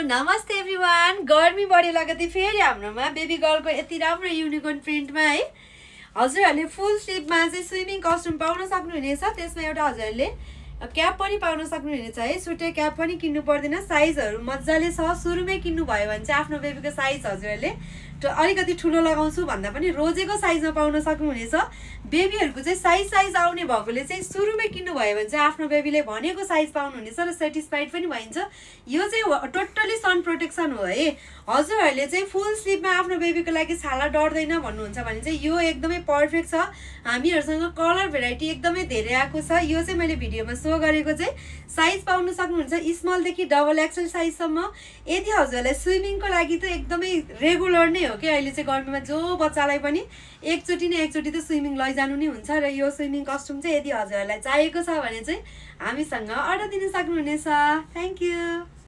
नमस्ते एभ्रिवान। गर्मी बढी लगतै फेरि हाम्रोमा बेबी गर्लको यति राम्रो युनिकर्न प्रिन्टमा है हजुरहरूले फुल स्लिभमा चाहिँ स्विमिङ कस्ट्युम पाउन सक्नुहुनेछ। त्यसमा एउटा हजुरहरूले क्याप पनि पाउन सक्नुहुनेछ है। छुट्टै क्याप पनि किन्नु पर्दैन, साइजहरू मजाले छ। सुरुमै किन्नु भयो भने चाहिँ आफ्नो बेबीको साइज हजुरहरूले अलिकति ठुलो लगाउँछु भन्दा पनि रोजेको साइजमा पाउन सक्नुहुनेछ। बेबीहरूको चाहिँ साइज आउने भएकोले चाहिँ सुरुमै किन्नु भयो भने चाहिँ आफ्नो बेबीले भनेको साइज पाउनुहुनेछ र सेटिस्फाइड पनि भइन्छ। यो चाहिँ टोटली सन प्रोटेक्सन हो है। हजुरहरूले चाहिँ फुल स्लिभमा आफ्नो बेबीको लागि छाला डर्दैन भन्नुहुन्छ भने चाहिँ यो एकदमै पर्फेक्ट छ। हामीहरूसँग कलर भेराइटी एकदमै धेरै आएको छ। यो चाहिँ मैले भिडियोमा सो गरेको चाहिँ साइज पाउन सक्नुहुन्छ स्मलदेखि डबल एक्सएल साइजसम्म। यदि हजुरहरूलाई स्विमिङको लागि त एकदमै रेगुलर नै हो कि अहिले चाहिँ गर्मीमा जो बच्चालाई पनि एकचोटि त स्विमिङ लैजानु नै हुन्छ। र यो स्विमिङ कस्ट्युम चाहिँ यदि हजुरहरूलाई चाहिएको छ भने चाहिँ हामीसँग अर्डर दिन सक्नुहुनेछ। Thank you.